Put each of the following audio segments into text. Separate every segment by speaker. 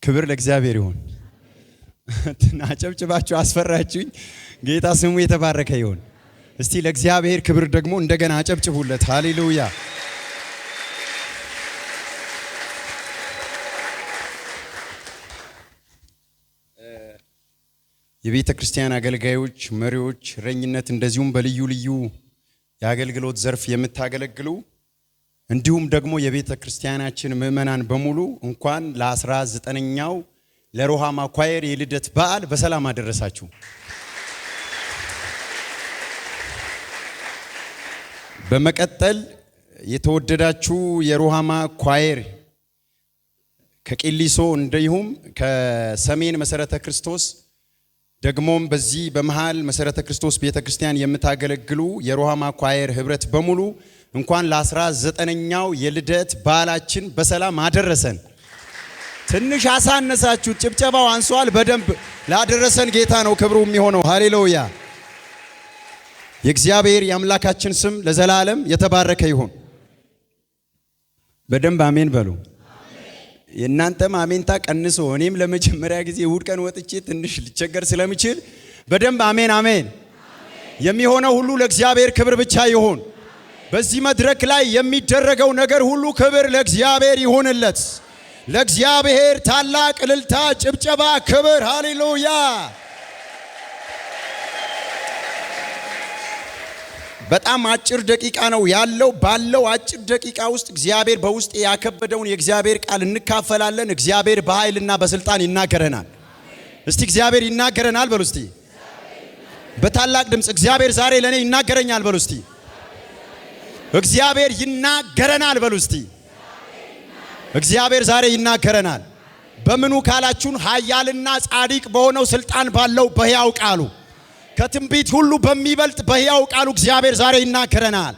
Speaker 1: ክብር ለእግዚአብሔር ይሁን። አጨብጭባችሁ አስፈራችሁኝ። ጌታ ስሙ የተባረከ ይሁን። እስቲ ለእግዚአብሔር ክብር ደግሞ እንደገና አጨብጭቡለት። ሃሌሉያ። የቤተ ክርስቲያን አገልጋዮች፣ መሪዎች፣ እረኝነት እንደዚሁም በልዩ ልዩ የአገልግሎት ዘርፍ የምታገለግሉ እንዲሁም ደግሞ የቤተ ክርስቲያናችን ምዕመናን በሙሉ እንኳን ለ19ኛው ለሩሃማ ኳየር የልደት በዓል በሰላም አደረሳችሁ። በመቀጠል የተወደዳችሁ የሩሃማ ኳየር ከቄሊሶ እንዲሁም ከሰሜን መሰረተ ክርስቶስ ደግሞም በዚህ በመሃል መሰረተ ክርስቶስ ቤተክርስቲያን የምታገለግሉ የሩሃማ ኳየር ህብረት በሙሉ እንኳን ለ19ኛው የልደት በዓላችን በሰላም አደረሰን። ትንሽ አሳነሳችሁ፣ ጭብጨባው አንሷል። በደንብ ላደረሰን ጌታ ነው ክብሩ የሚሆነው። ሃሌሉያ! የእግዚአብሔር የአምላካችን ስም ለዘላለም የተባረከ ይሁን። በደንብ አሜን በሉ። የእናንተም አሜንታ ቀንሶ እኔም ለመጀመሪያ ጊዜ እሑድ ቀን ወጥቼ ትንሽ ልቸገር ስለምችል በደንብ አሜን አሜን። የሚሆነው ሁሉ ለእግዚአብሔር ክብር ብቻ ይሁን። በዚህ መድረክ ላይ የሚደረገው ነገር ሁሉ ክብር ለእግዚአብሔር ይሁንለት። ለእግዚአብሔር ታላቅ እልልታ፣ ጭብጨባ፣ ክብር። ሃሌሉያ። በጣም አጭር ደቂቃ ነው ያለው። ባለው አጭር ደቂቃ ውስጥ እግዚአብሔር በውስጥ ያከበደውን የእግዚአብሔር ቃል እንካፈላለን። እግዚአብሔር በኃይልና በስልጣን ይናገረናል። እስቲ እግዚአብሔር ይናገረናል በሉ እስቲ በታላቅ ድምፅ እግዚአብሔር ዛሬ ለእኔ ይናገረኛል በሉ እስቲ። እግዚአብሔር ይናገረናል በሉ እስቲ። እግዚአብሔር ዛሬ ይናገረናል። በምኑ ካላችሁን ኃያልና ጻድቅ በሆነው ስልጣን ባለው በሕያው ቃሉ ከትንቢት ሁሉ በሚበልጥ በሕያው ቃሉ እግዚአብሔር ዛሬ ይናገረናል።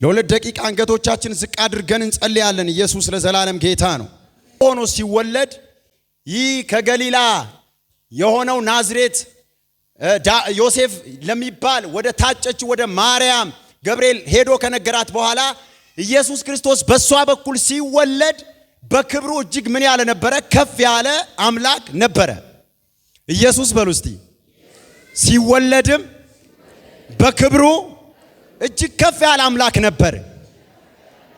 Speaker 1: ለሁለት ደቂቃ አንገቶቻችን ዝቅ አድርገን እንጸልያለን። ኢየሱስ ለዘላለም ጌታ ነው። ሆኖ ሲወለድ ይህ ከገሊላ የሆነው ናዝሬት ዮሴፍ ለሚባል ወደ ታጨች ወደ ማርያም ገብርኤል ሄዶ ከነገራት በኋላ ኢየሱስ ክርስቶስ በሷ በኩል ሲወለድ በክብሩ እጅግ ምን ያለ ነበረ? ከፍ ያለ አምላክ ነበረ። ኢየሱስ በሉ እስቲ። ሲወለድም በክብሩ እጅግ ከፍ ያለ አምላክ ነበር።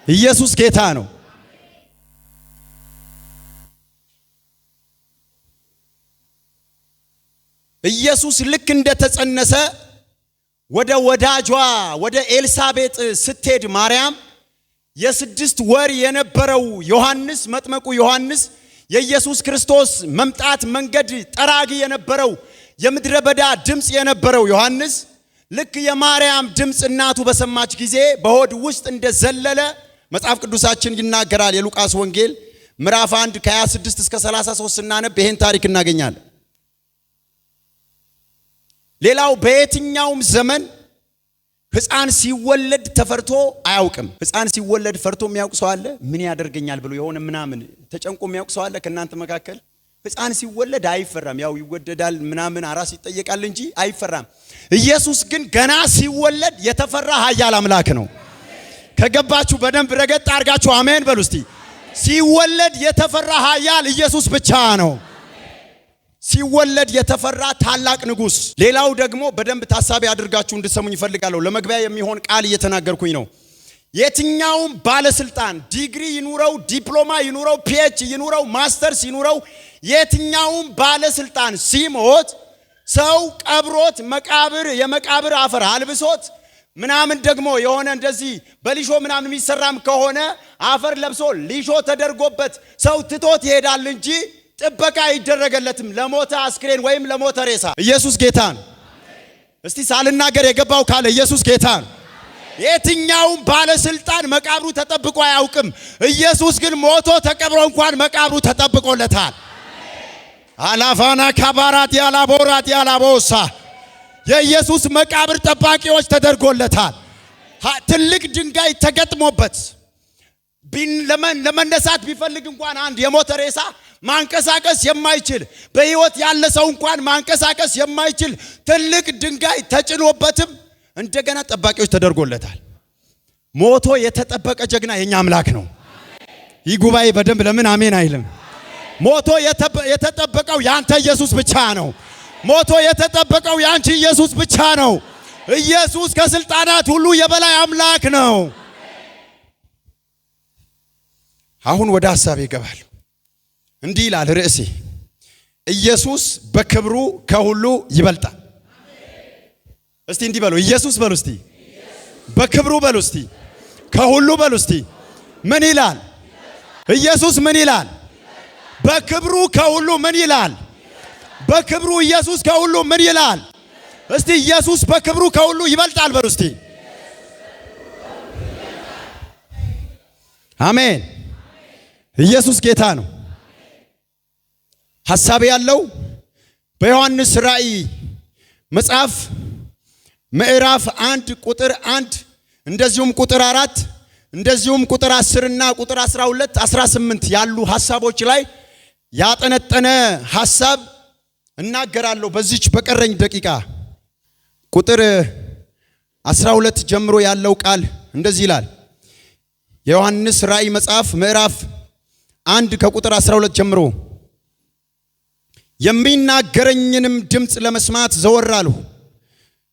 Speaker 1: ኢየሱስ ጌታ ነው። ኢየሱስ ልክ እንደተጸነሰ ወደ ወዳጇ ወደ ኤልሳቤጥ ስትሄድ ማርያም የ6 ወር የነበረው ዮሐንስ መጥመቁ ዮሐንስ የኢየሱስ ክርስቶስ መምጣት መንገድ ጠራጊ የነበረው የምድረ በዳ ድምጽ የነበረው ዮሐንስ ልክ የማርያም ድምጽ እናቱ በሰማች ጊዜ በሆድ ውስጥ እንደዘለለ መጽሐፍ ቅዱሳችን ይናገራል። የሉቃስ ወንጌል ምዕራፍ 1 ከ26 እስከ 33 ስናነብ ይሄን ታሪክ እናገኛለን። ሌላው በየትኛውም ዘመን ሕፃን ሲወለድ ተፈርቶ አያውቅም። ሕፃን ሲወለድ ፈርቶ የሚያውቅ ሰው አለ? ምን ያደርገኛል ብሎ የሆነ ምናምን ተጨንቆ የሚያውቅ ሰው አለ ከእናንተ መካከል? ሕፃን ሲወለድ አይፈራም። ያው ይወደዳል ምናምን አራስ ይጠየቃል እንጂ አይፈራም። ኢየሱስ ግን ገና ሲወለድ የተፈራ ኃያል አምላክ ነው። ከገባችሁ በደንብ ረገጥ አድርጋችሁ አሜን በሉ እስቲ። ሲወለድ የተፈራ ኃያል ኢየሱስ ብቻ ነው። ሲወለድ የተፈራ ታላቅ ንጉስ። ሌላው ደግሞ በደንብ ታሳቢ አድርጋችሁ እንድትሰሙኝ እፈልጋለሁ። ለመግቢያ የሚሆን ቃል እየተናገርኩኝ ነው። የትኛውም ባለስልጣን ዲግሪ ይኑረው፣ ዲፕሎማ ይኑረው፣ PhD ይኑረው፣ ማስተርስ ይኑረው፣ የትኛውም ባለስልጣን ሲሞት ሰው ቀብሮት መቃብር የመቃብር አፈር አልብሶት ምናምን ደግሞ የሆነ እንደዚህ በሊሾ ምናምን የሚሰራም ከሆነ አፈር ለብሶ ሊሾ ተደርጎበት ሰው ትቶት ይሄዳል እንጂ ጥበቃ አይደረገለትም ለሞተ አስክሬን ወይም ለሞተ ሬሳ። ኢየሱስ ጌታ ነው። እስቲ ሳልናገር የገባው ካለ ኢየሱስ ጌታ ነው። የትኛውም ባለስልጣን መቃብሩ ተጠብቆ አያውቅም። ኢየሱስ ግን ሞቶ ተቀብሮ እንኳን መቃብሩ ተጠብቆለታል። አላፋና ካባራት ያላቦራት ያላቦሳ የኢየሱስ መቃብር ጠባቂዎች ተደርጎለታል። ትልቅ ድንጋይ ተገጥሞበት ለመነሳት ቢፈልግ እንኳን አንድ የሞተ ሬሳ ማንቀሳቀስ የማይችል በህይወት ያለ ሰው እንኳን ማንቀሳቀስ የማይችል ትልቅ ድንጋይ ተጭኖበትም እንደገና ጠባቂዎች ተደርጎለታል። ሞቶ የተጠበቀ ጀግና የኛ አምላክ ነው። ይህ ጉባኤ በደንብ ለምን አሜን አይልም? ሞቶ የተጠበቀው ያንተ ኢየሱስ ብቻ ነው። ሞቶ የተጠበቀው ያንቺ ኢየሱስ ብቻ ነው። ኢየሱስ ከስልጣናት ሁሉ የበላይ አምላክ ነው። አሁን ወደ ሐሳቤ ይገባል። እንዲህ ይላል ርዕሴ፣ ኢየሱስ በክብሩ ከሁሉ ይበልጣል። እስቲ እንዲህ በሉ፣ ኢየሱስ በሉ እስቲ፣ በክብሩ በሉ እስቲ፣ ከሁሉ በሉ እስቲ። ምን ይላል ኢየሱስ? ምን ይላል? በክብሩ ከሁሉ ምን ይላል? በክብሩ ኢየሱስ ከሁሉ ምን ይላል? እስቲ ኢየሱስ በክብሩ ከሁሉ ይበልጣል በሉ እስቲ። አሜን። ኢየሱስ ጌታ ነው። ሐሳብ ያለው በዮሐንስ ራእይ መጽሐፍ ምዕራፍ 1 ቁጥር 1 እንደዚሁም ቁጥር 4 እንደዚሁም ቁጥር 10 እና ቁጥር 12 18 ያሉ ሐሳቦች ላይ ያጠነጠነ ሐሳብ እናገራለሁ በዚች በቀረኝ ደቂቃ። ቁጥር 12 ጀምሮ ያለው ቃል እንደዚህ ይላል። የዮሐንስ ራእይ መጽሐፍ ምዕራፍ 1 ከቁጥር 12 ጀምሮ የሚናገረኝንም ድምፅ ለመስማት ዘወር አልሁ።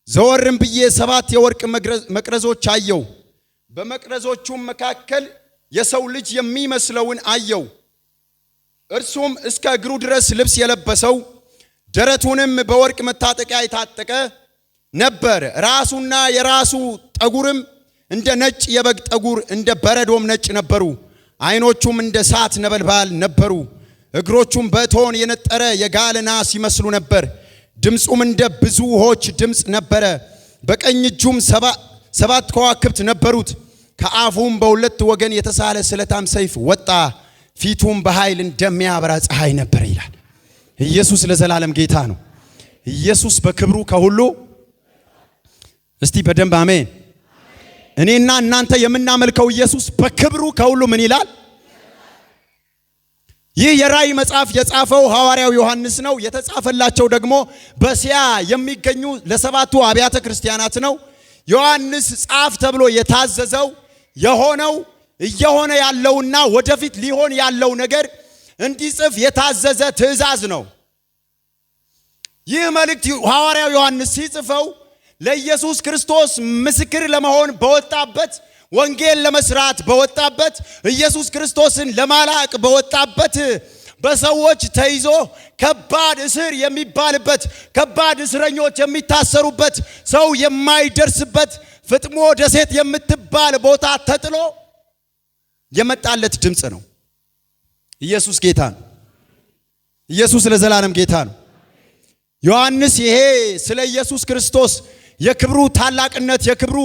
Speaker 1: ዘወርም ብዬ 7 የወርቅ መቅረዞች አየሁ። በመቅረዞቹም መካከል የሰው ልጅ የሚመስለውን አየሁ። እርሱም እስከ እግሩ ድረስ ልብስ የለበሰው ደረቱንም በወርቅ መታጠቂያ የታጠቀ ነበር። ራሱና የራሱ ጠጉርም እንደ ነጭ የበግ ጠጉር እንደ በረዶም ነጭ ነበሩ። አይኖቹም እንደ እሳት ነበልባል ነበሩ። እግሮቹም በእቶን የነጠረ የጋለ ናስ ይመስሉ ነበር። ድምፁም እንደ ብዙ ውሆች ድምፅ ነበረ። በቀኝ እጁም 7 ከዋክብት ነበሩት። ከአፉም በሁለት ወገን የተሳለ ስለታም ሰይፍ ወጣ። ፊቱም በኃይል እንደሚያበራ ፀሐይ ነበር ይላል። ኢየሱስ ለዘላለም ጌታ ነው። ኢየሱስ በክብሩ ከሁሉ እስቲ በደንብ አሜን። እኔና እናንተ የምናመልከው ኢየሱስ በክብሩ ከሁሉ ምን ይላል? ይህ የራእይ መጽሐፍ የጻፈው ሐዋርያው ዮሐንስ ነው። የተጻፈላቸው ደግሞ በእስያ የሚገኙ ለሰባቱ አብያተ ክርስቲያናት ነው። ዮሐንስ ጻፍ ተብሎ የታዘዘው የሆነው እየሆነ ያለውና ወደፊት ሊሆን ያለው ነገር እንዲጽፍ የታዘዘ ትእዛዝ ነው። ይህ መልእክት ሐዋርያው ዮሐንስ ሲጽፈው ለኢየሱስ ክርስቶስ ምስክር ለመሆን በወጣበት፣ ወንጌል ለመስራት በወጣበት፣ ኢየሱስ ክርስቶስን ለማላቅ በወጣበት፣ በሰዎች ተይዞ ከባድ እስር የሚባልበት፣ ከባድ እስረኞች የሚታሰሩበት፣ ሰው የማይደርስበት ፍጥሞ ደሴት የምትባል ቦታ ተጥሎ የመጣለት ድምጽ ነው። ኢየሱስ ጌታ ነው። ኢየሱስ ለዘላለም ጌታ ነው። ዮሐንስ ይሄ ስለ ኢየሱስ ክርስቶስ የክብሩ ታላቅነት፣ የክብሩ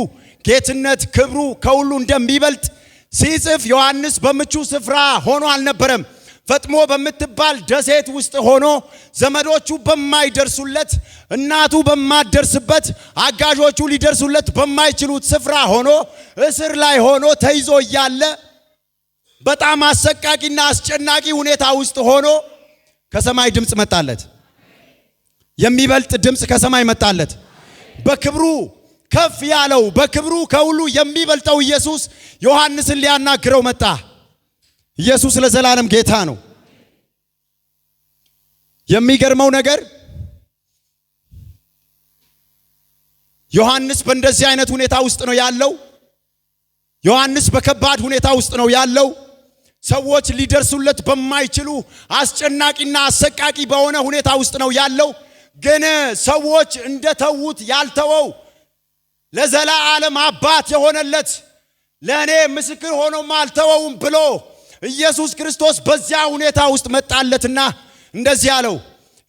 Speaker 1: ጌትነት፣ ክብሩ ከሁሉ እንደሚበልጥ ሲጽፍ ዮሐንስ በምቹ ስፍራ ሆኖ አልነበረም። ፈጥሞ በምትባል ደሴት ውስጥ ሆኖ ዘመዶቹ በማይደርሱለት፣ እናቱ በማትደርስበት፣ አጋዦቹ ሊደርሱለት በማይችሉት ስፍራ ሆኖ እስር ላይ ሆኖ ተይዞ እያለ በጣም አሰቃቂና አስጨናቂ ሁኔታ ውስጥ ሆኖ ከሰማይ ድምጽ መጣለት። የሚበልጥ ድምጽ ከሰማይ መጣለት። በክብሩ ከፍ ያለው በክብሩ ከሁሉ የሚበልጠው ኢየሱስ ዮሐንስን ሊያናግረው መጣ። ኢየሱስ ለዘላለም ጌታ ነው። የሚገርመው ነገር ዮሐንስ በእንደዚህ አይነት ሁኔታ ውስጥ ነው ያለው። ዮሐንስ በከባድ ሁኔታ ውስጥ ነው ያለው። ሰዎች ሊደርሱለት በማይችሉ አስጨናቂና አሰቃቂ በሆነ ሁኔታ ውስጥ ነው ያለው። ግን ሰዎች እንደተዉት ያልተወው ለዘላለም አባት የሆነለት ለኔ ምስክር ሆኖም አልተወውም ብሎ ኢየሱስ ክርስቶስ በዚያ ሁኔታ ውስጥ መጣለትና እንደዚህ አለው፣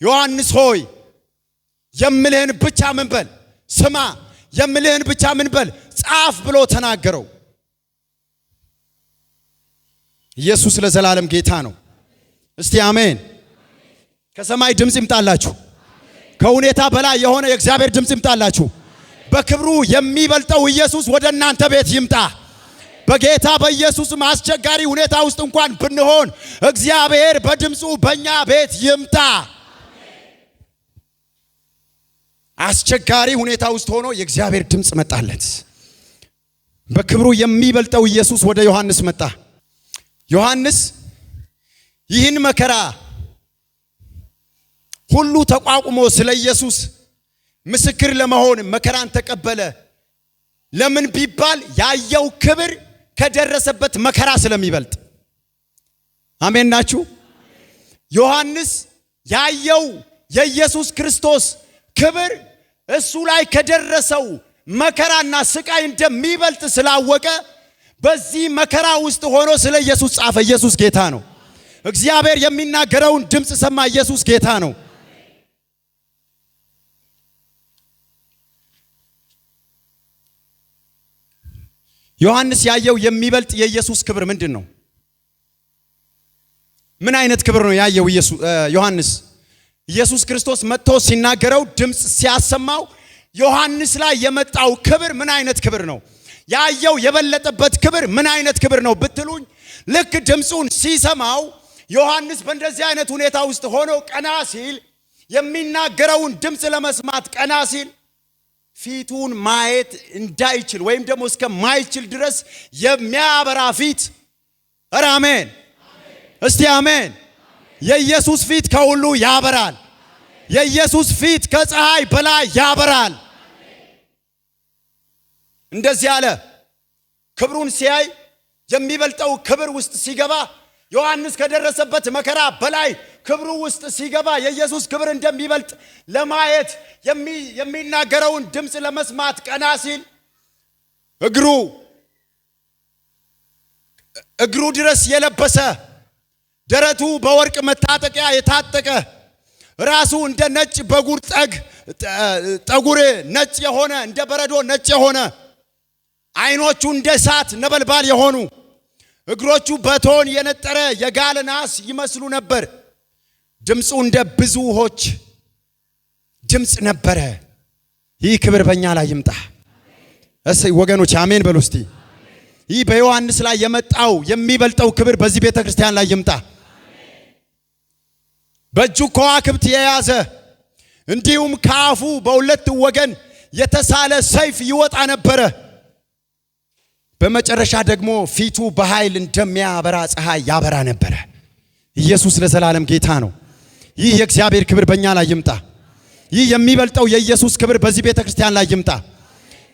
Speaker 1: ዮሐንስ ሆይ የምልህን ብቻ ምን በል ስማ፣ የምልህን ብቻ ምን በል ጻፍ ብሎ ተናገረው። ኢየሱስ ለዘላለም ጌታ ነው። እስቲ አሜን። ከሰማይ ድምጽ ይምጣላችሁ። ከሁኔታ በላይ የሆነ የእግዚአብሔር ድምጽ ይምጣላችሁ። በክብሩ የሚበልጠው ኢየሱስ ወደ እናንተ ቤት ይምጣ። በጌታ በኢየሱስም አስቸጋሪ ሁኔታ ውስጥ እንኳን ብንሆን እግዚአብሔር በድምጹ በእኛ ቤት ይምጣ። አስቸጋሪ ሁኔታ ውስጥ ሆኖ የእግዚአብሔር ድምጽ መጣለት። በክብሩ የሚበልጠው ኢየሱስ ወደ ዮሐንስ መጣ። ዮሐንስ ይህን መከራ ሁሉ ተቋቁሞ ስለ ኢየሱስ ምስክር ለመሆን መከራን ተቀበለ። ለምን ቢባል ያየው ክብር ከደረሰበት መከራ ስለሚበልጥ። አሜን ናችሁ? ዮሐንስ ያየው የኢየሱስ ክርስቶስ ክብር እሱ ላይ ከደረሰው መከራና ስቃይ እንደሚበልጥ ስላወቀ በዚህ መከራ ውስጥ ሆኖ ስለ ኢየሱስ ጻፈ። ኢየሱስ ጌታ ነው። እግዚአብሔር የሚናገረውን ድምፅ ሰማ። ኢየሱስ ጌታ ነው። ዮሐንስ ያየው የሚበልጥ የኢየሱስ ክብር ምንድን ነው? ምን አይነት ክብር ነው ያየው ዮሐንስ? ኢየሱስ ክርስቶስ መጥቶ ሲናገረው ድምፅ ሲያሰማው ዮሐንስ ላይ የመጣው ክብር ምን አይነት ክብር ነው? ያየው የበለጠበት ክብር ምን አይነት ክብር ነው ብትሉኝ፣ ልክ ድምፁን ሲሰማው ዮሐንስ በእንደዚህ አይነት ሁኔታ ውስጥ ሆኖ ቀና ሲል፣ የሚናገረውን ድምፅ ለመስማት ቀና ሲል ፊቱን ማየት እንዳይችል ወይም ደግሞ እስከማይችል ድረስ የሚያበራ ፊት። ኧረ አሜን! እስቲ አሜን! የኢየሱስ ፊት ከሁሉ ያበራል። የኢየሱስ ፊት ከፀሐይ በላይ ያበራል። እንደዚህ አለ። ክብሩን ሲያይ፣ የሚበልጠው ክብር ውስጥ ሲገባ፣ ዮሐንስ ከደረሰበት መከራ በላይ ክብሩ ውስጥ ሲገባ፣ የኢየሱስ ክብር እንደሚበልጥ ለማየት የሚናገረውን ድምፅ ለመስማት ቀና ሲል እግሩ ድረስ የለበሰ፣ ደረቱ በወርቅ መታጠቂያ የታጠቀ፣ ራሱ እንደ ነጭ በጉር ጠጉር ነጭ የሆነ፣ እንደ በረዶ ነጭ የሆነ፣ ዓይኖቹ እንደ እሳት ነበልባል የሆኑ፣ እግሮቹ በእቶን የነጠረ የጋለ ናስ ይመስሉ ነበር። ድምፁ እንደ ብዙ ውሆች ድምፅ ነበረ። ይህ ክብር በእኛ ላይ ይምጣ። እሰይ ወገኖች፣ አሜን በሉ እስቲ። ይህ በዮሐንስ ላይ የመጣው የሚበልጠው ክብር በዚህ ቤተ ክርስቲያን ላይ ይምጣ። በእጁ ከዋክብት የያዘ፣ እንዲሁም ከአፉ በሁለት ወገን የተሳለ ሰይፍ ይወጣ ነበረ። በመጨረሻ ደግሞ ፊቱ በኃይል እንደሚያበራ ፀሐይ ያበራ ነበረ። ኢየሱስ ለዘላለም ጌታ ነው። ይህ የእግዚአብሔር ክብር በእኛ ላይ ይምጣ። ይህ የሚበልጠው የኢየሱስ ክብር በዚህ ቤተ ክርስቲያን ላይ ይምጣ።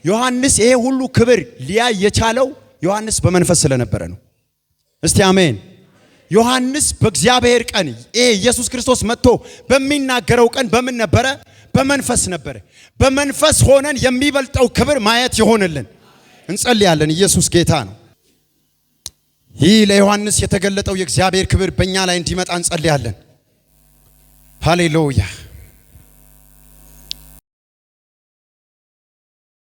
Speaker 1: ዮሐንስ ይሄ ሁሉ ክብር ሊያይ የቻለው ዮሐንስ በመንፈስ ስለነበረ ነው። እስቲ አሜን። ዮሐንስ በእግዚአብሔር ቀን፣ ይሄ ኢየሱስ ክርስቶስ መጥቶ በሚናገረው ቀን በምን ነበረ? በመንፈስ ነበረ። በመንፈስ ሆነን የሚበልጠው ክብር ማየት ይሆንልን። እንጸልያለን። ኢየሱስ ጌታ ነው። ይህ ለዮሐንስ የተገለጠው የእግዚአብሔር ክብር በእኛ ላይ እንዲመጣ እንጸልያለን። ሃሌሉያ።